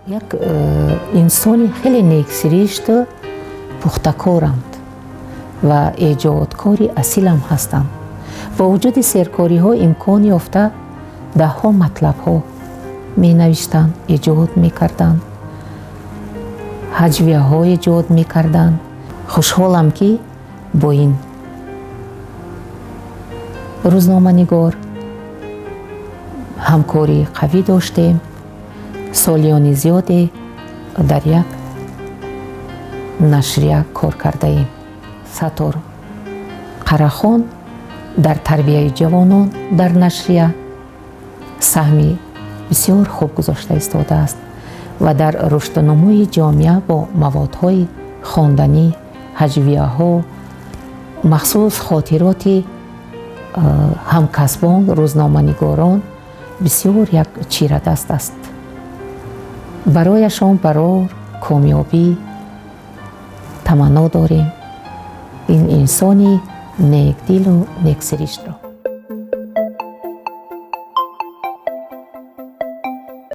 Як инсони хеле нексиришту пухтакоранд ва эҷодкори асилам ҳастанд. Бо вуҷуди серкориҳо имкон ёфта даҳҳо матлабҳо менавиштанд, эҷод мекарданд, ҳаҷвияҳо эҷод мекарданд. Хушҳолам, ки бо ин рӯзноманигор ҳамкории қавӣ доштем. Солиёни зиёде дар як нашрия кор кардаем. Саттор Қарахон дар тарбияи ҷавонон дар нашрия саҳми бисёр хуб гузошта истодааст ва дар рушду нумӯи ҷомеа бо маводҳои хонданӣ, ҳаҷвияҳо, махсус хотироти ҳамкасбон, рӯзноманигорон бисёр як чирадаст аст. Барояшон барор комёбӣ таманно дорем, ин инсони некдилу нексириштро.